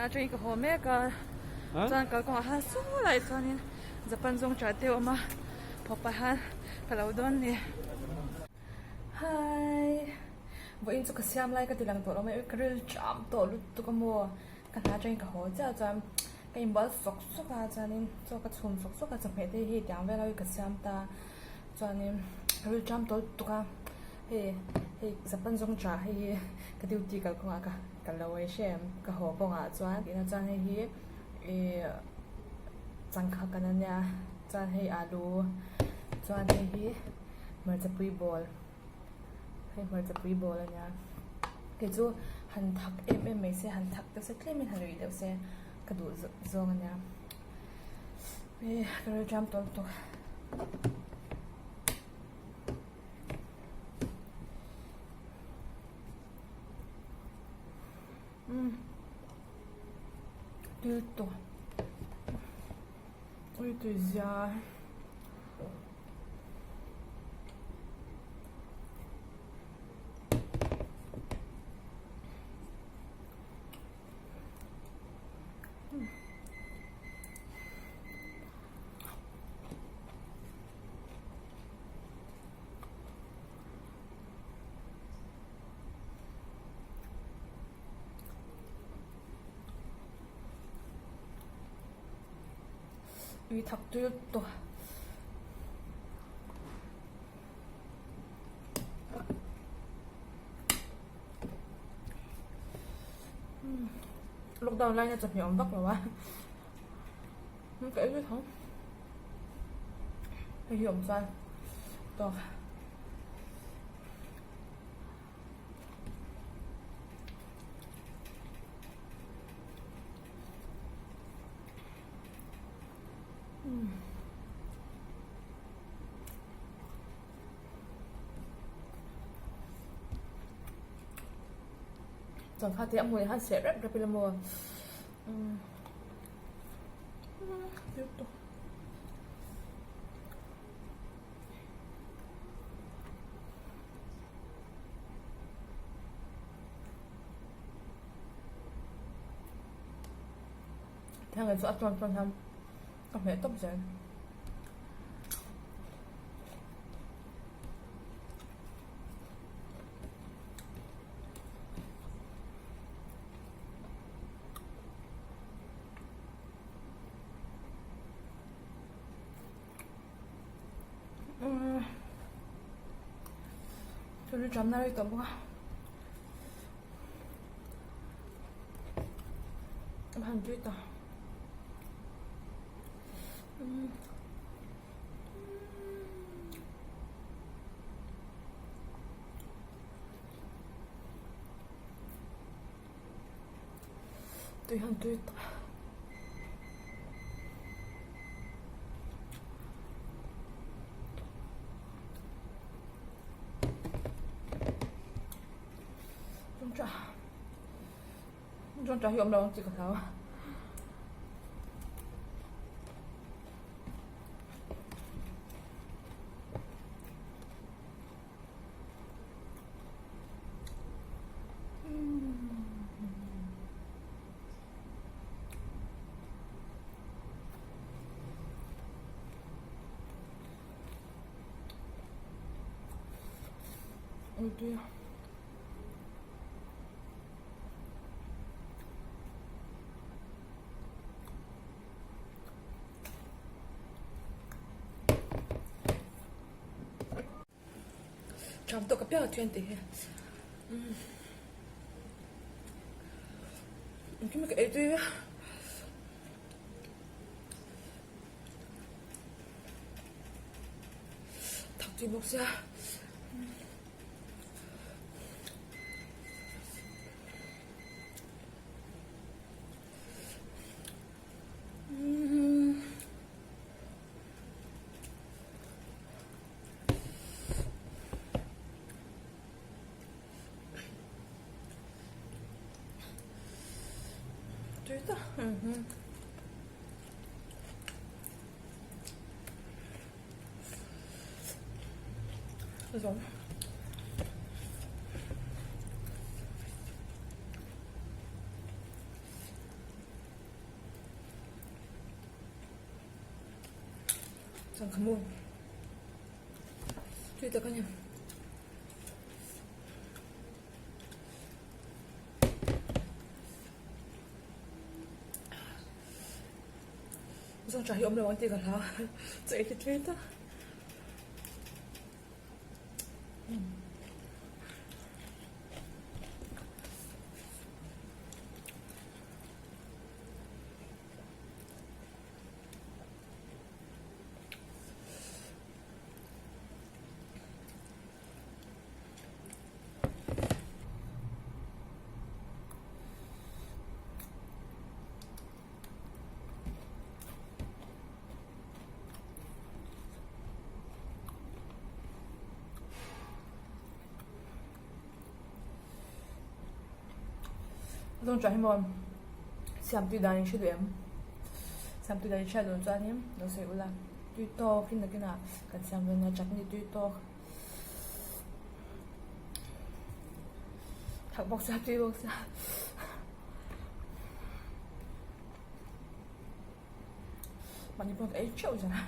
Hna atangin ka haw mek a, chuan kalkawngah hian saw lai chuanin Japan zawng tah te a awm a, phawpah hian ka lo dawn a ni. Hi! Vawiin chu ka siam lai ka ti lang tawh lo mai, ka ril ṭam tawh lutuk a maw? Ka hna atangin ka haw chiah chuan ka inbual sawk sawk a chuanin chaw ka chhum sawk sawk a chawhmeh te hi tiang vel ho hi ka siam ta chuanin ka ril ṭam tawh lutuk a hei hei Japan zawng ṭah hei hi ka duty kalkawngah ka ka lo ei hre em ka haw kawngah chuan tihna chuan hei hi ih changkha kan ania chuan hei alu chuan hei hi hmarchapui bawl. Hei hmarcha pui bawl a nia kei chu han thak em em mai se han thak deuh se tlemin han uih deuh se ka duh zawng a nia eh ka ril ṭam tawh lutuk. Umm tui tawh ui tui zia. Ui thak tui lutuk. Lockdown laina chawhmeh awm vak lo a. Ka ei tho. Hei hi awm chuan tawk. Changkha te a hmuh hian seh rep rep ila maw umm Thang chu a chuan chuan hian ka hmeh tawp zel. Umm chu chu na rei tawh bawk a. Han tui ta. Tui han tui ta. Zawng tah hi awm lo ang tih ka hlau a. Ui tui a. Ṭham tawh ka piang a thian tih hi umm engkim ka ei tui a. Thak tui bawk sia. Tui ta. Zawng. Sangha maw tui tak a ni. Zawng hi awm lo ang tih ka hlau chaw ei tlet tlet a. Zawng tah hi maw siam tui dan in hre duh em? Siam tui dan in hriat duh chuanin lo sawi ula tui tawk in nakinah kan siam dawn nia chutney tui tawk thak bawk sia tui bawk sia. Mahni pawh ka ei theuh zan a.